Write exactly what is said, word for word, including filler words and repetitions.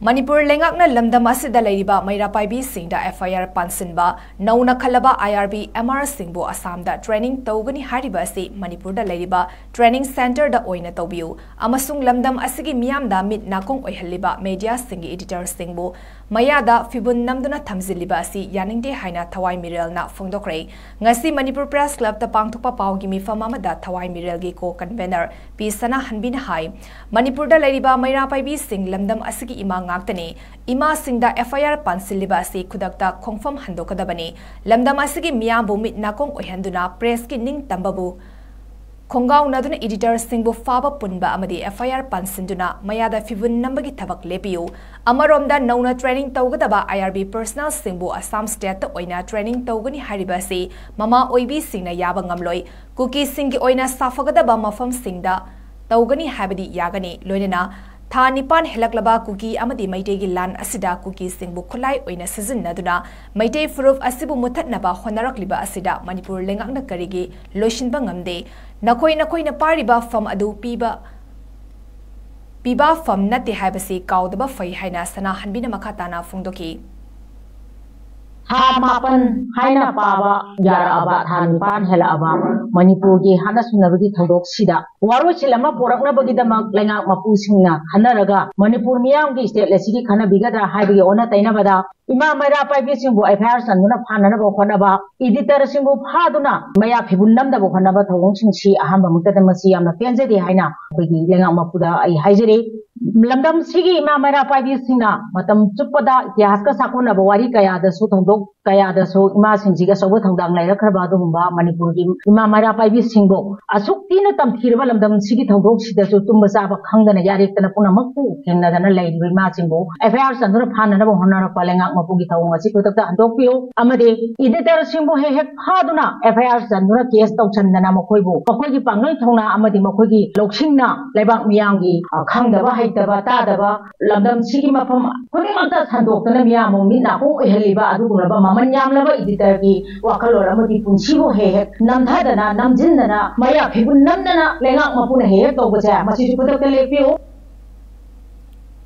ꯃꯅꯤꯄꯨꯔ ꯂꯩꯉꯥꯛꯅ ꯂꯝꯗꯝ ꯑꯁꯤꯗ ꯂꯩꯔꯤꯕ ꯃꯩꯔꯥ ꯄꯥꯏꯕꯤꯁꯤꯡꯗ FIR ꯄꯥꯟꯁꯤꯟꯕ, ꯅꯧꯅ ꯈꯜꯂꯕ IRB MR ꯁꯤꯡꯕꯨ ꯑꯁꯥꯝꯗ training ꯇꯧꯒꯅꯤ ꯍꯥꯏꯔꯤꯕ ꯑꯁꯤ ꯃꯅꯤꯄꯨꯔꯗ ꯂꯩꯔꯤꯕ training centre ꯗ ꯑꯣꯏꯅ ꯇꯧꯕꯤꯌꯨ ꯑꯃꯁꯨꯡ ꯂꯝꯗꯝ ꯑꯁꯤꯒꯤ ꯃꯤꯌꯥꯝꯗ ꯃꯤꯠ ꯅꯥꯀꯣꯡ ꯑꯣꯏꯍꯜꯂꯤꯕ media ꯁꯤꯡꯒꯤ editor ꯁꯤꯡꯕꯨ ꯃꯌꯥꯗ ꯐꯤꯕꯨꯟ ꯅꯝꯗꯨꯅ ꯊꯝꯖꯤꯜꯂꯤꯕ ꯑꯁꯤ ꯌꯥꯅꯤꯡꯗꯦ ꯍꯥꯏꯅ ꯊꯋꯥꯏ ꯃꯤꯔꯦꯜꯅ ꯐꯣꯡꯗꯣꯛꯈ꯭ꯔꯦ꯫ ꯉꯁꯤ ꯃꯅꯤꯄꯨꯔ Press Club ꯇ ꯄꯥꯡꯊꯣꯛꯄ ꯄꯥꯎꯒꯤ ꯃꯤꯐꯝ ꯑꯃꯗ ꯊꯋꯥꯏ ꯃꯤꯔꯦꯜꯒꯤ co-convenor ꯄꯤ ꯁꯅꯥꯍꯟꯕꯤꯅ ꯍꯥꯏ, ꯃꯅꯤꯄꯨꯔꯗ ꯂꯩꯔꯤꯕ ꯃꯩꯔꯥ ꯄꯥꯏꯕꯤꯁꯤꯡ ꯂꯝꯗꯝ ꯑꯁꯤꯒꯤ ꯏꯃꯥ ꯉꯥꯛꯇꯅꯤ꯫ ꯏꯃꯥꯁꯤꯡꯗ FIR ꯄꯥꯟꯁꯤꯜꯂꯤꯕ ꯑꯁꯤ ꯈꯨꯗꯛꯇ ꯈꯣꯡꯐꯝ ꯍꯟꯗꯣꯛꯀꯗꯕꯅꯤ꯫ ꯂꯝꯗꯝ ꯑꯁꯤꯒꯤ ꯃꯤꯌꯥꯝꯕꯨ ꯃꯤꯠ ꯅꯥꯀꯣꯡ ꯑꯣꯏꯍꯟꯗꯨꯅ press ꯀꯤ ꯅꯤꯡꯇꯝꯕꯕꯨ ꯈꯣꯡꯒꯥꯎꯅꯗꯨꯅ editor ꯁꯤꯡꯕꯨ ꯐꯥꯕ ꯄꯨꯟꯕ ꯑꯃꯗꯤ FIR ꯄꯥꯟꯁꯤꯟꯗꯨꯅ ꯃꯌꯥꯗ ꯐꯤꯕꯨꯟ ꯅꯝꯕꯒꯤ ꯊꯕꯛ ꯂꯦꯞꯄꯤꯌꯨ꯫ ꯑꯃꯔꯣꯝꯗ ꯅꯧꯅ training ꯇꯧꯒꯗꯕ IRB personnel ꯁꯤꯡꯕꯨ ꯑꯁꯥꯝ state ꯇ ꯑꯣꯏꯅ training ꯇꯧꯒꯅꯤ ꯍꯥꯏꯔꯤꯕ ꯑꯁꯤ ꯃꯃꯥ ꯑꯣꯏꯕꯤꯁꯤꯡꯅ ꯌꯥꯕ ꯉꯝꯂꯣꯏ꯫ ꯀꯨꯀꯤꯁꯤꯡꯒꯤ ꯑꯣꯏꯅ ꯁꯥꯐꯒꯗꯕ ꯃꯐꯝꯁꯤꯡꯗ ꯇꯧꯒꯅꯤ ꯍꯥꯏꯕꯗꯤ ꯌꯥꯒꯅꯤ꯫ ꯂꯣꯏꯅꯅ ꯊꯥ ꯅꯤꯄꯥꯟ ꯍꯦꯜꯂꯛꯂꯕ ꯀꯨꯀꯤ ꯑꯃꯗꯤ ꯃꯩꯇꯩꯒꯤ ꯂꯥꯟ ꯑꯁꯤꯗ ꯀꯨꯀꯤꯁꯤꯡꯕꯨ ꯈꯨꯠꯂꯥꯏ ꯑꯣꯏꯅ ꯁꯤꯖꯤꯟꯅꯗꯨꯅ ꯃꯩꯇꯩ ꯐꯨꯔꯨꯞ ꯑꯁꯤꯕꯨ ꯃꯨꯊꯠꯅꯕ ꯍꯣꯠꯅꯔꯛꯂꯤꯕ ꯑꯁꯤꯗ ꯃꯅꯤꯄꯨꯔ ꯂꯩꯉꯥꯛꯅ ꯀꯔꯤꯒꯤ ꯂꯣꯏꯁꯤꯟꯕ ꯉꯝꯗꯦ? ꯅꯈꯣꯏ ꯅꯈꯣꯏꯅ ꯄꯥꯏꯔꯤꯕ ꯐꯝ ꯑꯗꯨ ꯄꯤꯕ, ꯄꯤꯕ ꯐꯝ ꯅꯠꯇꯦ ꯍꯥꯏꯕꯁꯤ ꯀꯥꯎꯗꯕ ꯐꯩ ꯍꯥꯏꯅ ꯁꯅꯥꯍꯟꯕꯤꯅ ꯃꯈꯥ ꯇꯥꯅ ꯐꯣꯡꯗꯣꯛꯈꯤ꯫ ꯊꯥ ꯃꯥꯄꯟ ꯍꯥꯏꯅ ꯄꯥꯕ ꯌꯥꯔꯛꯑꯕ, ꯊꯥ ꯅꯤꯄꯥꯟ ꯍꯦꯜꯂꯛꯑꯕ ꯃꯅꯤꯄꯨꯔꯒꯤ ꯍꯥꯠꯅ ꯁꯨꯅꯕꯒꯤ ꯊꯧꯗꯣꯛꯁꯤꯗ ꯋꯥꯔꯣꯏꯁꯤꯟ ꯑꯃ ꯄꯨꯔꯛꯅꯕꯒꯤꯗꯃꯛ ꯂꯩꯉꯥꯛ ꯃꯄꯨꯁꯤꯡꯅ ꯈꯟꯅꯔꯒ ꯃꯅꯤꯄꯨꯔ ꯃꯤꯌꯥꯝꯒꯤ state ꯑꯁꯤꯒꯤ ꯈꯟꯅꯕꯤꯒꯗ꯭ꯔꯥ ꯍꯥꯏꯕꯒꯤ ꯑꯣꯟꯅ ꯇꯩꯅꯕꯗ ꯏꯃꯥ ꯃꯩꯔꯥ ꯄꯥꯏꯕꯤꯁꯤꯡꯕꯨ FIR ꯆꯟꯗꯨꯅ ꯐꯥꯅꯅꯕ ꯍꯣꯠꯅꯕ, editor ꯁꯤꯡꯕꯨ ꯐꯥꯗꯨꯅ ꯃꯌꯥ ꯐꯤꯕꯨꯟ ꯅꯝꯗꯕ ꯍꯣꯠꯅꯕ ꯊꯧꯑꯣꯡꯁꯤꯡꯁꯤ ꯑꯍꯥꯟꯕ ꯃꯛꯇꯗ ꯃꯁꯤ ꯌꯥꯝꯅ ꯄꯦꯟꯖꯗꯦ ꯍꯥꯏꯅ ꯑꯩꯈꯣꯏꯒꯤ ꯂꯩꯉꯥꯛ ꯃꯄꯨꯗ ꯑꯩ ꯍꯥꯏꯖꯔꯤ꯫ ꯂꯝꯗꯝꯁꯤꯒꯤ ꯏꯃꯥ ꯃꯩꯔꯥ ꯄꯥꯏꯕꯤꯁꯤꯡꯅ ꯃꯇꯝ ꯆꯨꯞꯄꯗ ꯏꯇꯤꯍꯥꯁꯀ ꯁꯥꯒꯣꯟꯅꯕ ꯋꯥꯔꯤ ꯀꯌꯥꯗꯁꯨ, ꯊꯧꯗꯣꯛ ꯀꯌꯥꯗꯁꯨ ꯏꯃꯥꯁꯤꯡꯁꯤꯒꯤ ꯑꯆꯧꯕ ꯊꯧꯗꯥꯡ ꯂꯩꯔꯛꯈ꯭ꯔꯕ ꯑꯗꯨꯒꯨꯝꯕ ꯃꯅꯤꯄꯨꯔꯒꯤ ꯏꯃꯥ ꯃꯩꯔꯥ ꯄꯥꯏꯕꯤꯁꯤꯡꯕꯨ ꯑꯁꯨꯛ ꯊꯤꯅ ꯇꯝꯊꯤꯔꯕ ꯂꯝꯗꯝꯁꯤꯒꯤ ꯊꯧꯗꯣꯛꯁꯤꯗꯁꯨ ꯇꯨꯝꯕ ꯆꯥꯕ ꯈꯪꯗꯅ ꯌꯥꯔꯦꯛꯇꯅ ꯄꯨꯝꯅꯃꯛꯄꯨ ꯊꯦꯡꯅꯗꯅ ꯂꯩꯔꯤꯕ ꯏꯃꯥꯁꯤꯡꯕꯨ FIR ꯆꯟꯗꯨꯅ ꯐꯥꯅꯅꯕ ꯍꯣꯠꯅꯔꯛꯄ ꯂꯩꯉꯥꯛ ꯃꯄꯨꯒꯤ ꯊꯧꯑꯣꯡ ꯑꯁꯤ ꯈꯨꯗꯛꯇ ꯍꯟꯗꯣꯛꯄꯤꯌꯨ꯫ ꯑꯃꯗꯤ editor ꯁꯤꯡꯕꯨ ꯍꯦꯛ ꯍꯦꯛ ꯐꯥꯗꯨꯅ FIR ꯆꯟꯗꯨꯅ case ꯇꯧꯁꯟꯗꯅ ꯃꯈꯣꯏꯕꯨ ꯃꯈꯣꯏꯒꯤ ꯄꯥꯡꯒꯜ ꯊꯧꯅꯥ ꯑꯃꯗꯤ ꯃꯈꯣꯏꯒꯤ ꯂꯧꯁꯤꯡꯅ ꯂꯩꯕꯥꯛ ꯃꯤꯌꯥꯝꯒꯤ, ꯑ, ꯈꯪꯗꯕ ꯍꯩꯇꯕ ꯇꯥꯗꯕ ꯂꯝꯗꯝꯁꯤꯒꯤ ꯃꯐꯝ ꯈꯨꯗꯤꯡꯃꯛꯇ ꯁꯟꯗꯣꯛꯇꯨꯅ ꯃꯤꯌꯥꯝꯕꯨ ꯃꯤꯠ ꯅꯥꯀꯣꯡ ꯑꯣꯏꯍꯜꯂꯤꯕ ꯑꯗꯨꯒꯨꯝꯂꯕ ꯃꯃꯜ ꯌꯥꯝꯂꯕ editor ꯒꯤ ꯋꯥꯈꯜꯂꯣꯟ ꯑꯃꯗꯤ ꯄꯨꯟꯁꯤꯕꯨ ꯍꯦꯛ ꯍꯦꯛ ꯅꯝꯊꯗꯅ, ꯅꯝꯖꯤꯟꯗꯅ, ꯃꯌꯥ ꯐꯤꯕꯨꯟ ꯅꯝꯗꯅ ꯂꯩꯉꯥꯛ ꯃꯄꯨꯅ ꯍꯦꯛ ꯍꯦꯛ ꯇꯧꯕꯁꯦ, ꯃꯁꯤꯁꯨ ꯈꯨꯗꯛꯇ ꯂꯦꯞꯄꯤꯌꯨ꯫